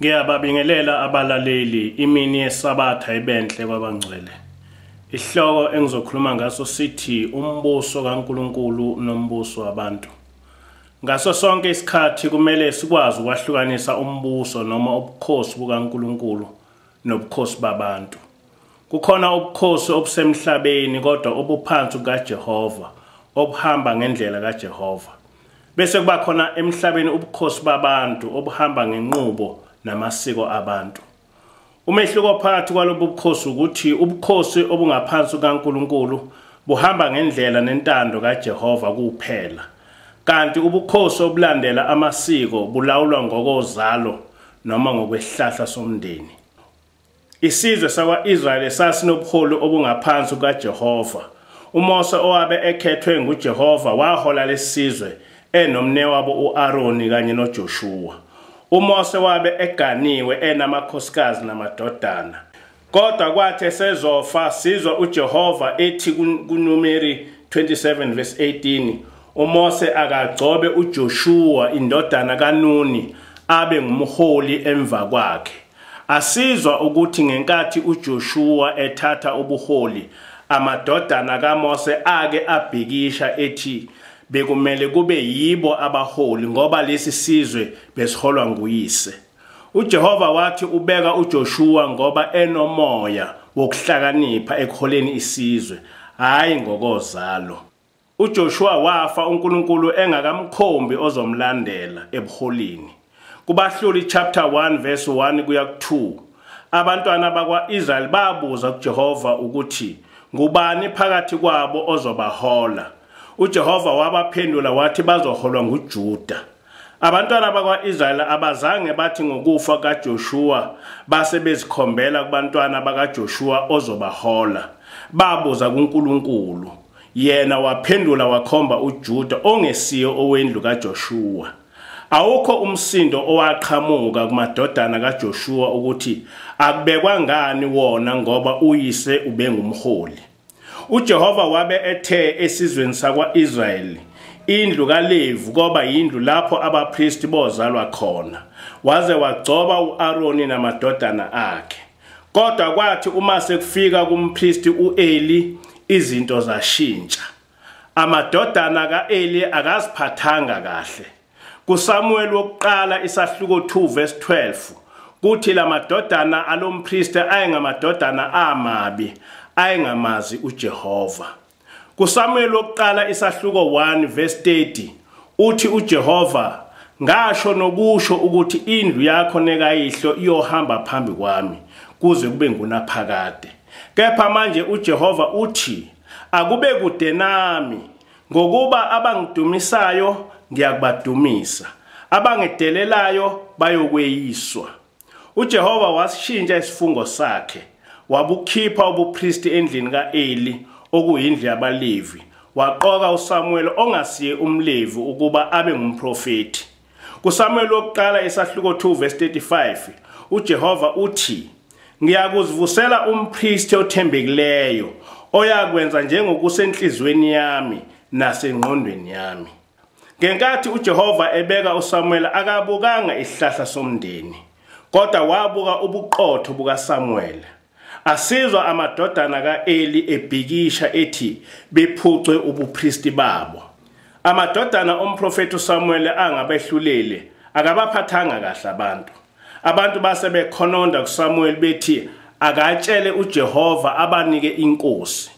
Ngiyababingelela abalaleli, imini yeSabatha ibenhle kwabangcwele. Isihloko engizokhuluma ngaso sithi umbuso kaNkulunkulu nombuso wabantu. Ngaso sonke isikhathi kumele sikwazi ukwahlukanisa umbuso noma ubukhosi bukaNkulunkulu nobukhosi babantu. Kukhona ubukhosi obusemhlabeni kodwa obuphansi kukaJehova, obuhamba ngendlela kaJehova. Bese kuba khona emhlabeni ubukhosi babantu obuhamba ngenqubo namasiko abantu. Umehluko phakathi kwalobu bukhosi ukuthi ubukhosi obungaphansi kukaNkulunkulu buhamba ngendlela nentando kaJehova kuphela, kanti ubukhosi obulandela amasiko bulawulwa ngokozalo noma ngokwesihlahla somndeni. Isizwe sakwa-Israyeli sasinobuholi obungaphansi kukaJehova. UMose owabe ekhethwe nguJehova wahola lesizwe enomnewabo u-Aroni kanye noJoshua. UMose wabe eganiwe enamakhosikazi namadodana. Kodwa kwathi esezofa sizwa uJehova ethi kuNumeri 27 verse 18, uMose akagcobe uJoshua indodana kaNuni abe ngumholi emva kwakhe. Asizwa ukuthi ngenkathi uJoshua ethatha ubuholi, amadodana kaMose ake abhikisha ethi bekumele kube yibo abaholi ngoba lesi sizwe besiholwa nguyise. uJehova wathi ubeka uJoshua ngoba enomoya wokuhlakanipha ekuholeni isizwe, hayi ngokozalo. uJoshua wafa uNkulunkulu engakamkhombi ozomlandela ebuholini. Kubahluli chapter 1 verse 1 kuya ku2, abantwana bakwa-Israyeli babuza kuJehova ukuthi ngubani phakathi kwabo ozobahola. uJehova wabaphendula wathi bazoholwa nguJuda. Abantwana bakwa-Israyeli abazange bathi ngokufa kaJoshua base bezikhombela kubantwana bakaJoshua ozobahola. Babuza kuNkulunkulu, yena waphendula wakhomba uJuda ongesiyo owendlu kaJoshua. Awukho umsindo owaqhamuka kumadodana kaJoshua ukuthi akubekwa ngani wona ngoba uyise ubengumholi. uJehova wabe ethe esizweni sakwa-Israyeli, indlu kaLevi koba yindlu lapho abapristi bozalwa khona, waze wagcoba u-Aroni namadodana akhe. Kodwa kwathi uma sekufika kumpristi u-Eli, izinto zashintsha. Amadodana ka-Eli akaziphathanga kahle. KuSamuel wokuqala isahluko 2 verse 12 kuthi lamadodana alompristi ayengamadodana amabi, ayengamazi uJehova. KuSamuel wokuqala isahluko 1 verse 30 uthi uJehova, ngasho nokusho ukuthi indlu yakho nekayihlo iyohamba phambi kwami kuze kube ngunaphakade. Kepha manje uJehova uthi akube kude nami, ngokuba abangidumisayo ngiyakubadumisa, abangidelelayo bayokweyiswa. uJehova wasishintsha isifungo sakhe, wabukhipha ubupristi endlini kaEli okuyindlu yabaLevi, waqoka uSamuel ongasiye umLevi ukuba abe ngumprofeti. KuSamuel wokuqala isahluko 2 verse 35 uJehova uthi, ngiyakuzivusela umpristi othembekileyo oyakwenza njengokusenhlizweni yami nasengqondweni yami. Ngenkathi uJehova ebeka uSamuel akabukanga isihlahla somndeni, kodwa wabuka ubuqotho bukaSamuel. Asizwa amadodana kaEli ebhikisha ethi bephucwe ubupristi babo. Amadodana omprofeti uSamuel angabehluleli akabaphathanga kahle abantu. Abantu base bekhononda kuSamuel bethi akatshele uJehova abanike inkosi.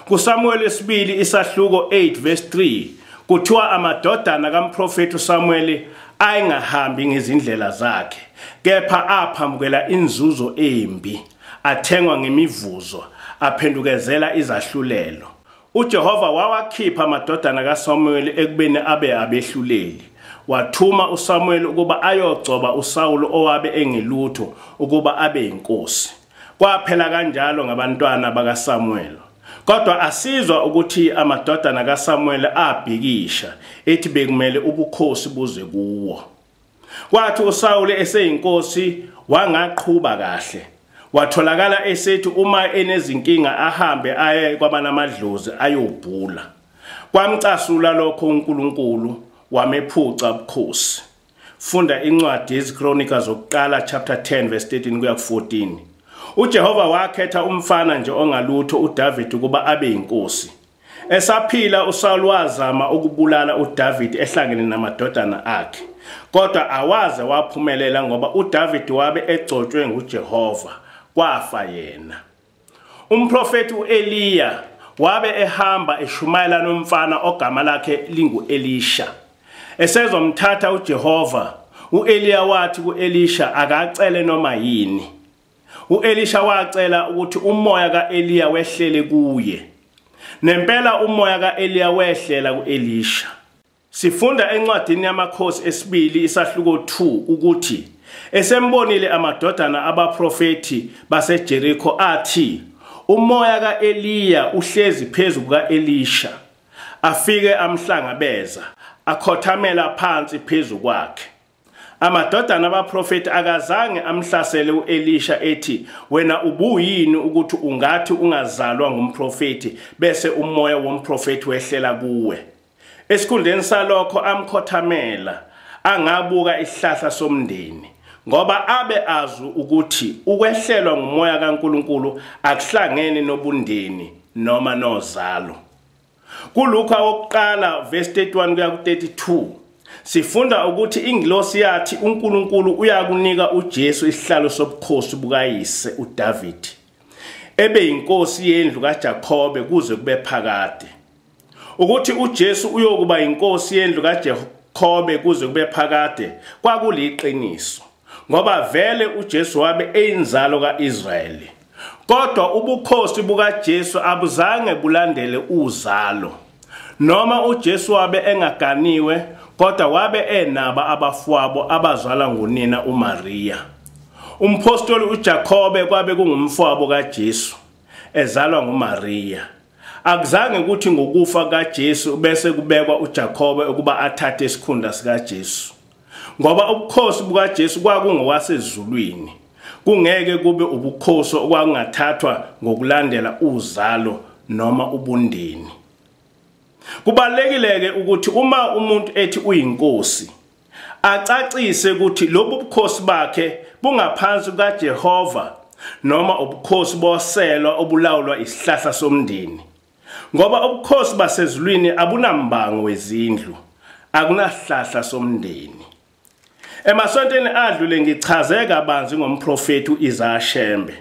KuSamuel esibili isahluko 8 verse 3 kuthiwa amadodana kamprofeti uSamuel ayengahambi ngezindlela zakhe, kepha aphambukela inzuzo embi, athengwa ngemivuzo, aphendukezela izahlulelo. uJehova wawakhipha amadodana kaSamuel ekubeni abe abehluleli. Wathuma uSamuel ukuba ayogcoba uSawulu owabe engelutho ukuba abe inkosi. Kwaphela kanjalo ngabantwana bakaSamuel. Kodwa asizwa ukuthi amadodana kaSamuel abhikisha ethi bekumele ubukhosi buze kuwo. Kwathi uSawule eseyinkosi wangaqhuba kahle. Watholakala esethi uma enezinkinga ahambe aye kwabanamadlozi ayobhula. Kwamcasula lokho uNkulunkulu, wamephuca ubukhosi. Funda incwadi yeziKronika zokuqala chapter 10 verse 13 kuya ku14. uJehova wakhetha umfana nje ongalutho uDavid ukuba abe inkosi. Esaphila uSaul wazama ukubulala uDavid ehlangene namadodana akhe, kodwa awaze waphumelela ngoba uDavid wabe egcotshwe nguJehova, kwafa yena. Umprofeti uEliya wabe ehamba eshumayela nomfana ogama lakhe linguElisha. Esezomthatha uJehova, uEliya wathi kuElisha akacele noma yini. uElisha wacela ukuthi umoya kaEliya wehlele kuye. Nempela umoya kaEliya wehlela kuElisha. Sifunda encwadini yamakhosi esibili isahluko 2 ukuthi esembonile amadodana abaprofeti baseJericho athi umoya kaEliya uhlezi phezu kukaElisha. Afike amhlangabeza, akhothamela phansi phezu kwakhe. Amadodana abaprofeti akazange amhlasele uElisha ethi wena ubuyini ukuthi ungathi ungazalwa ngumprofeti bese umoya womprofeti wehlela kuwe. Esikhundleni salokho amkhothamela, angabuka isihlahla somndeni, ngoba abe azi ukuthi ukwehlelwa ngumoya kaNkuluNkulu akuhlangene nobundeni noma nozalo. KuLuka wokuqala verse 31 kuya ku32 sifunda ukuthi ingilosi yathi uNkulunkulu uyakunika uJesu isihlalo sobukhosi bukayise uDavid, ebe inkosi yendlu kaJakobe kuze kube phakade. Ukuthi uJesu uyokuba inkosi yendlu kaJakobe kuze kube phakade kwakuliqiniso, ngoba vele uJesu wabe eyinzalo kaIsrayeli. Kodwa ubukhosi bukaJesu abuzange bulandele uzalo. Noma uJesu wabe engaganiwe, kodwa wabe enaba abafowabo abazalwa ngunina uMaria. Umpostoli uJakobe kwabe kungumfowabo kaJesu, ezalwa nguMaria. Akuzange ukuthi ngokufa kaJesu bese kubekwa uJakobe ukuba athathe isikhundla sikaJesu, ngoba ubukhosi bukaJesu kwakungowasezulwini, kungeke kube ubukhosi okwakungathathwa ngokulandela uzalo noma ubundeni. Kubalekile ke ukuthi uma umuntu ethi uyinkosi, acacise ukuthi lobu bukhosi bakhe bungaphansi kukaJehova noma ubukhosi boselwa obulawulwa isihlahla somndeni, ngoba ubukhosi basezulwini abunambango wezindlu, akunasihlahla somndeni. Emasontweni adlule ngichaze kabanzi ngomprofeti uIsaiah Shembe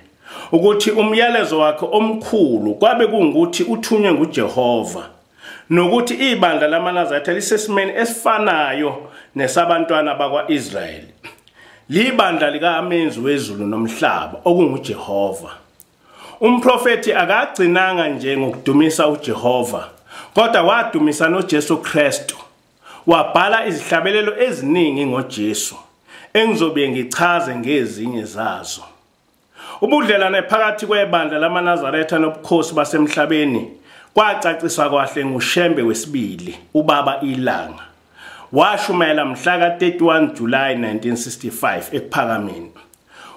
ukuthi umyalezo wakhe omkhulu kwabe kungukuthi uthunywe nguJehova, nokuthi ibandla lamaNazaretha lisesimeni esifanayo nesabantwana bakwaIsrayeli. Libandla likaMenzi wezulu nomhlaba okunguJehova. Umprofeti akagcinanga nje ngokudumisa uJehova, kodwa wadumisa noJesu Kristu. Wabhala izihlabelelo eziningi ngoJesu, engizobe ngichaze ngezinye zazo. Ubudlelwane phakathi kwebandla lamaNazaretha nobukhosi basemhlabeni kwacaciswa kahle nguShembe wesibili, ubaba iLanga. Washumayela mhla ka-31 July 1965 ekuphakameni.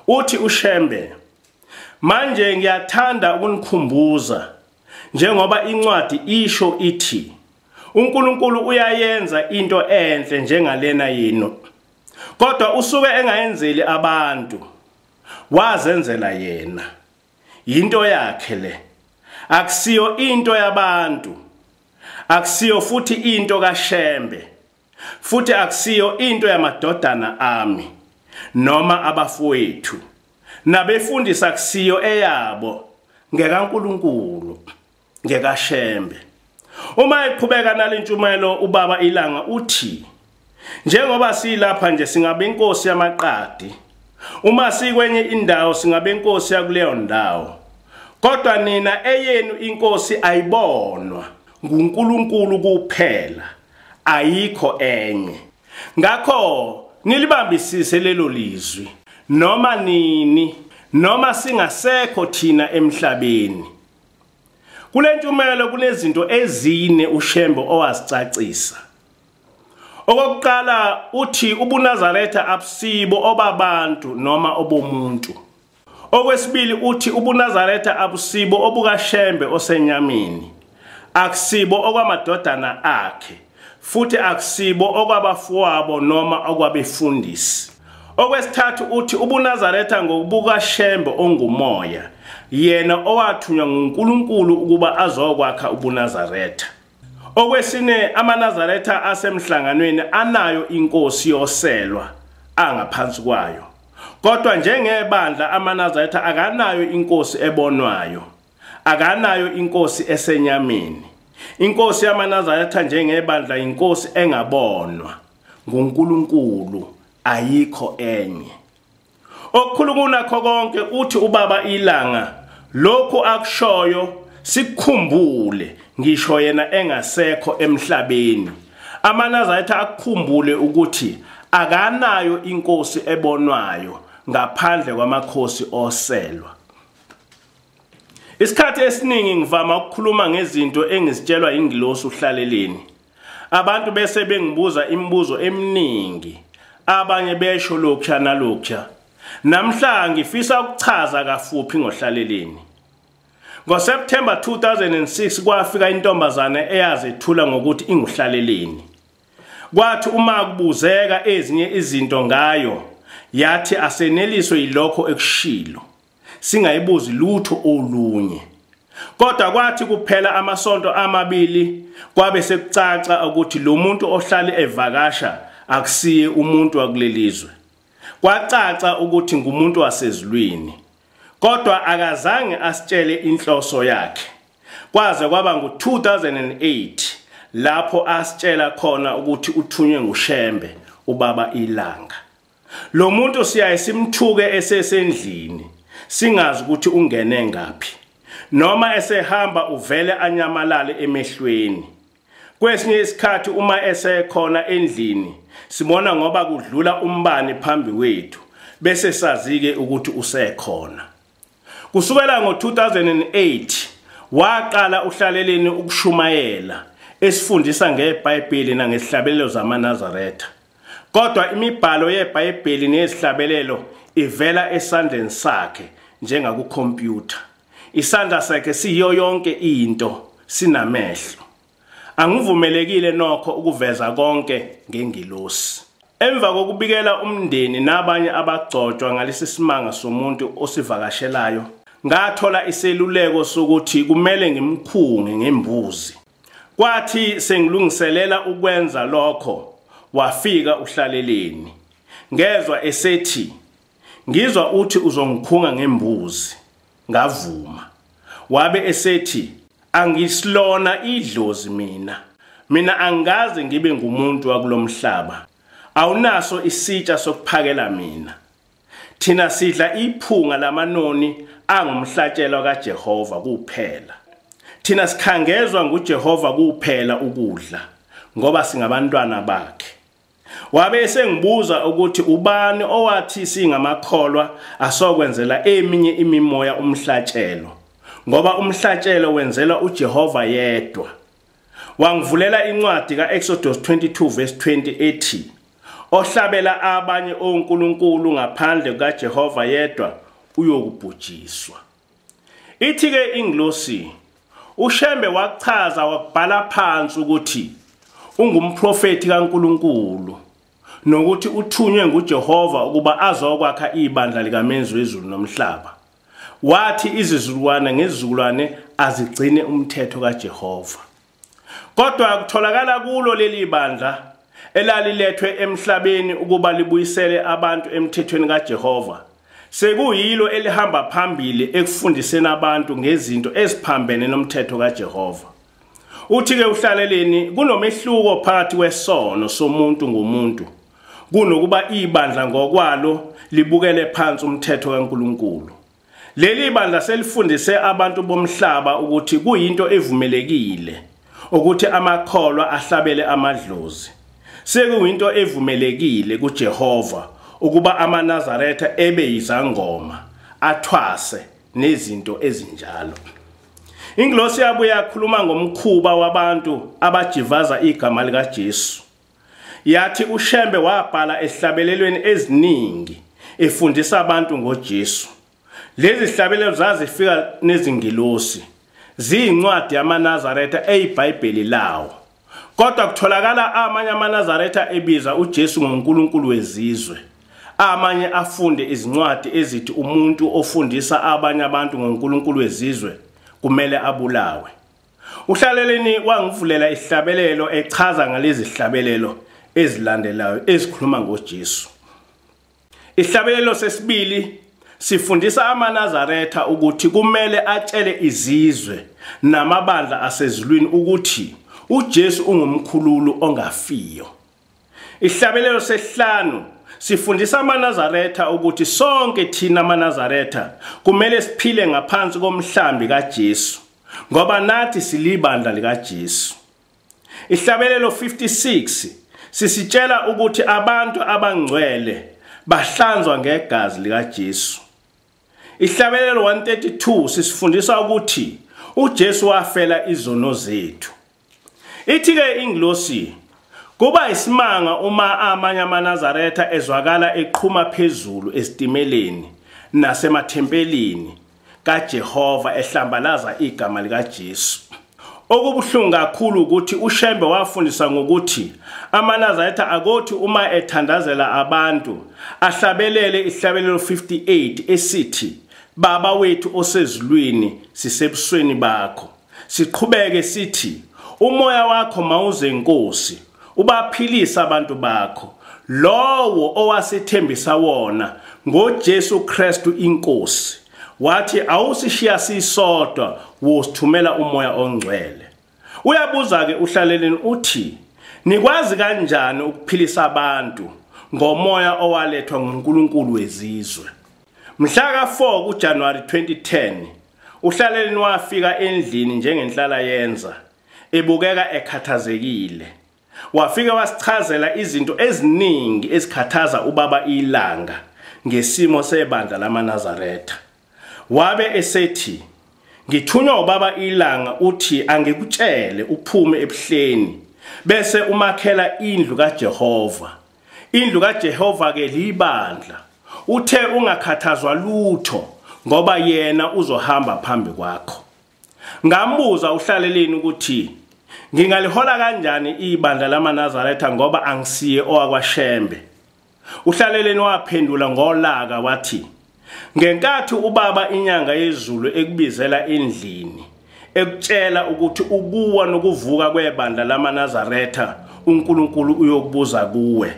Uthi uShembe, manje ngiyathanda ukunikhumbuza njengoba incwadi isho ithi uNkulunkulu uyayenza into enhle njengalena yenu, kodwa usuke engayenzeli abantu, wazenzela yena. Into yakhe le, akusiyo into yabantu, akusiyo futhi into kaShembe, futhi akusiyo into yamadodana ami noma abafowethu nabefundisa, akusiyo eyabo, ngekaNkulunkulu, ngekaShembe. Uma eqhubeka nalentshumayelo ubaba iLanga uthi njengoba silapha nje singabe inkosi yamaqadi, uma sikwenye indawo singabe inkosi yakuleyo ndawo, kodwa nina eyenu inkosi ayibonwa nguNkulunkulu kuphela, ayikho enye. Ngakho nilibambisise lelo lizwi noma nini, noma singasekho thina emhlabeni. Kule ntshumayelo kunezinto ezine uShembe owazicacisa. Okokuqala uthi ubuNazaretha abusibo obabantu noma obomuntu. Okwesibili uthi ubuNazaretha abusibo obukaShembe osenyameni, akusibo okwamadodana akhe, futhi akusibo okwabafowabo noma okwabefundisi. Okwesithathu uthi ubuNazaretha ngokubuka Shembe ongumoya, yena owathunywa nguNkulunkulu ukuba azokwakha ubuNazaretha. Okwesine, amaNazaretha asemhlanganweni anayo inkosi yoselwa angaphansi kwayo. Kodwa njengebandla amaNazaretha akanayo inkosi ebonwayo, akanayo inkosi esenyameni. Inkosi yamaNazaretha njengebandla inkosi engabonwa nguNkulunkulu, ayikho enye. Okukhulu kunakho konke uthi ubaba iLanga lokhu akushoyo sikukhumbule ngisho yena engasekho emhlabeni. AmaNazaretha akukhumbule ukuthi akanayo inkosi ebonwayo ngaphandle kwamakhosi oselwa. Isikhathi esiningi ngivama ukukhuluma ngezinto engizitshelwa ingilosi uHlaleleni. Abantu bese bengibuza imibuzo eminingi, abanye besho lokhuya nalokhuya. Namhla ngifisa ukuchaza kafuphi ngoHlaleleni. NgoSeptember 2006 kwafika intombazane eyazethula ngokuthi inguHlaleleni. Kwathi uma kubuzeka ezinye izinto ngayo, yathi aseneliswe yilokho ekushilo, singayibuzi lutho olunye. Kodwa kwathi kuphela amasonto amabili kwabe sekucaca ukuthi lo muntu ohlale evakasha akusiye umuntu wakulelizwe. Kwacaca ukuthi ngumuntu wasezulwini, kodwa akazange asitshele inhloso yakhe. Kwaze kwaba ngo-2008 lapho asitshela khona ukuthi uthunywe nguShembe ubaba iLanga. Lo muntu siyaye simthuke esesendlini, singazi ukuthi ungene ngaphi, noma esehamba uvele anyamalale emehlweni. Kwesinye isikhathi uma esekhona endlini sibona ngoba kudlula umbani phambi kwethu, bese sazike ukuthi usekhona. Kusukela ngo-2008 waqala uHlaleleni ukushumayela esifundisa ngeBhayibheli nangezihlabelelo zamaNazaretha. Kodwa imibhalo yeBhayibheli nezihlabelelo ivela esandleni sakhe njengakukhompyutha. Isandla sakhe siyiyo yonke into, sinamehlo. Angivumelekile nokho ukuveza konke ngengilosi. Emva kokubikela umndeni nabanye abagcotshwa ngalesi simanga somuntu osivakashelayo, ngathola iseluleko sokuthi kumele ngimkhunge ngembuzi. Kwathi sengilungiselela ukwenza lokho, wafika uHlaleleni. Ngezwa esethi, ngizwa uthi uzongikhunga ngembuzi. Ngavuma. Wabe esethi, angisilona idlozi mina. Mina angaze ngibe ngumuntu wakulomhlaba. Awunaso isitsha sokuphakela mina. Thina sidla iphunga lamanoni angumhlatshelo kaJehova kuphela. Thina sikhangezwa nguJehova kuphela ukudla, ngoba singabantwana bakhe. Wabe esengibuza ukuthi ubani owathi singamakholwa asokwenzela eminye imimoya umhlatshelo, ngoba umhlatshelo wenzelwa uJehova yedwa. Wangivulela incwadi kaExodus 22 verse 20 ethi, ohlabela abanye onkulunkulu ngaphandle kukaJehova yedwa uyokubhujiswa. Ithi ke ingilosi, uShembe wachaza wakubhala phansi ukuthi ungumprofeti kaNkulunkulu nokuthi uthunywe nguJehova ukuba azokwakha ibandla likaMenzi wezulu nomhlaba. Wathi izizukulwane ngezizukulwane azigcine umthetho kaJehova. Kodwa kutholakala kulo leli bandla elalilethwe emhlabeni ukuba libuyisele abantu emthethweni kaJehova, sekuyilo elihamba phambili ekufundiseni abantu ngezinto eziphambene nomthetho kaJehova. Uthi ke uHlaleleni kunomehluko phakathi kwesono somuntu ngomuntu kunokuba ibandla ngokwalo libukele phansi umthetho kaNkulunkulu. Leli bandla selifundise abantu bomhlaba ukuthi kuyinto evumelekile ukuthi amakholwa ahlabele amadlozi. Sekuyinto evumelekile kuJehova ukuba amaNazaretha ebe yizangoma, athwase nezinto ezinjalo. Ingilosi yabuye yakhuluma ngomkhuba wabantu abajivaza igama likaJesu. Yathi uShembe wabhala esihlabelelweni eziningi efundisa abantu ngoJesu. Lezi zihlabelelo zazifika nezingilosi, ziyincwadi yamaNazaretha eyiBhayibheli lawo. Kodwa kutholakala amanye amaNazaretha ebiza uJesu ngoNkulunkulu wezizwe. Amanye afunde izincwadi ezithi umuntu ofundisa abanye abantu ngoNkulunkulu wezizwe kumele abulawe. Uhlaleleni wangivulela isihlabelelo echaza ngalezi zihlabelelo ezilandelayo ezikhuluma ngoJesu. Isihlabelelo sesibili sifundisa amaNazaretha ukuthi kumele atshele izizwe namabandla asezulwini ukuthi uJesu ungumkhululu ongafiyo. Isihlabelelo sesihlanu sifundisa amaNazaretha ukuthi sonke thina amaNazaretha kumele siphile ngaphansi komhlambi kaJesu, ngoba nathi silibandla likaJesu. Isihlabelelo 56 sisitshela ukuthi abantu abangcwele bahlanzwa ngegazi likaJesu. Isihlabelelo 132 sisifundisa ukuthi uJesu wafela izono zethu. Ithi-ke ingilosi, kuba isimanga uma amanye amaNazaretha ezwakala eqhuma phezulu esitimeleni nasemathempelini kaJehova ehlambalaza igama likaJesu. Okubuhlungu kakhulu ukuthi uShembe wafundisa ngokuthi amaNazaretha akothi uma ethandazela abantu ahlabelele isihlabelelo 58 esithi, Baba wethu osezulwini, sisebusweni bakho. Siqhubeke sithi, umoya wakho mawuze Nkosi, ubaphilisa abantu bakho, lowo owasethembisa wona ngoJesu Kristu iNkosi. Wathi awusishiya sisodwa, wosithumela umoya ongcwele. Uyabuza ke uhlaleleni uthi, nikwazi kanjani ukuphilisa abantu ngomoya owalethwa nguNkulunkulu wezizwe? Mhla ka-4 kuJanuwari 2010 uhlaleleni wafika endlini njengenhlala yenza, ebukeka ekhathazekile. Wafika wasichazela izinto eziningi ezikhathaza ubaba iLanga ngesimo sebandla lamaNazaretha. Wabe esethi, ngithunywa ubaba iLanga uthi angikutshele uphume ebuhleni bese umakhela indlu kaJehova. Indlu kaJehova ke libandla. Uthe ungakhathazwa lutho ngoba yena uzohamba phambi kwakho. Ngambuza uhlaleleni ukuthi ngingalihola kanjani ibandla lamaNazaretha ngoba angisiye owakwaShembe. Uhlaleleni waphendula ngolaka wathi, ngenkathi ubaba inyanga yezulu ekubizela endlini ekutshela ukuthi ukuwa nokuvuka kwebandla lamaNazaretha uNkulunkulu uyokubuza kuwe,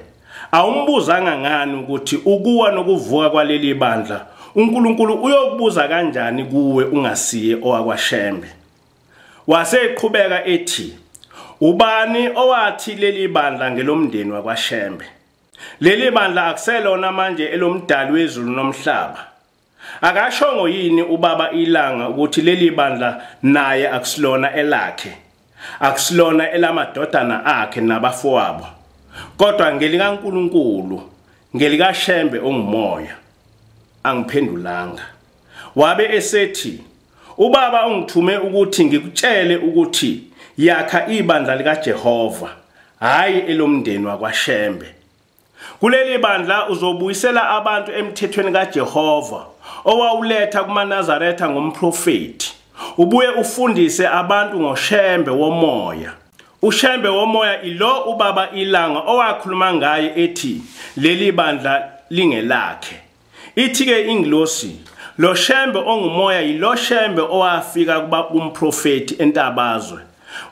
awumbuzanga ngani ukuthi ukuwa nokuvuka kwaleli bandla uNkulunkulu uyokubuza kanjani kuwe ungasiye owakwaShembe? Waseqhubeka ethi, ubani owathi leli bandla ngelomndeni wakwaShembe? Leli bandla akuselona manje elomdali wezulu nomhlaba. Akashongo yini ubaba iLanga ukuthi leli bandla naye akusilona elakhe, akusilona elamadodana akhe nabafowabo, kodwa ngelikaNkulunkulu, ngelikaShembe ongumoya? Angiphendulanga. Wabe esethi, ubaba ungithume ukuthi ngikutshele ukuthi yakha ibandla likaJehova, hayi elomndeni wakwaShembe. Kuleli bandla uzobuyisela abantu emthethweni kaJehova owawuletha kumaNazaretha ngomprofeti. Ubuye ufundise abantu ngoShembe womoya. uShembe womoya ilo ubaba iLanga owakhuluma ngaye ethi leli bandla lingelakhe. Ithi ke ingilosi, lo Shembe ongumoya yilo Shembe owafika kuba umprofeti entabazwe.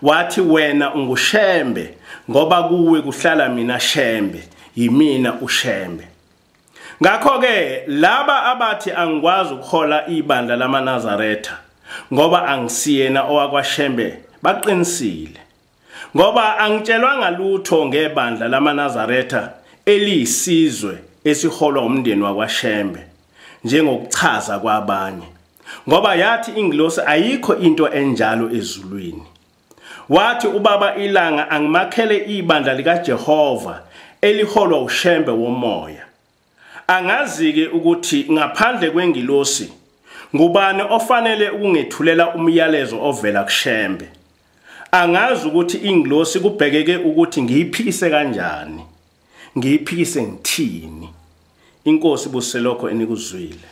Wathi wena unguShembe ngoba kuwe kuhlala mina Shembe, yimina uShembe. Ngakho ke laba abathi angikwazi ukuhola ibandla lamaNazaretha ngoba angisiyena owakwaShembe baqinisile. Ngoba angitshelwanga lutho ngebandla lamaNazaretha eliyisizwe esiholwa umndeni wakwaShembe njengokuchaza kwabanye. Ngoba yathi ingilosi ayikho into enjalo ezulwini. Wathi ubaba iLanga angimakhele ibandla likaJehova eliholwa uShembe womoya. Angazi-ke ukuthi ngaphandle kwengilosi ngubani ofanele ukungethulela umyalezo ovela kuShembe. Angazi ukuthi ingilosi kubhekeke ukuthi ngiyiphikise kanjani, ngiyiphikise ngithini. Inkosi buselokho enikuzwile.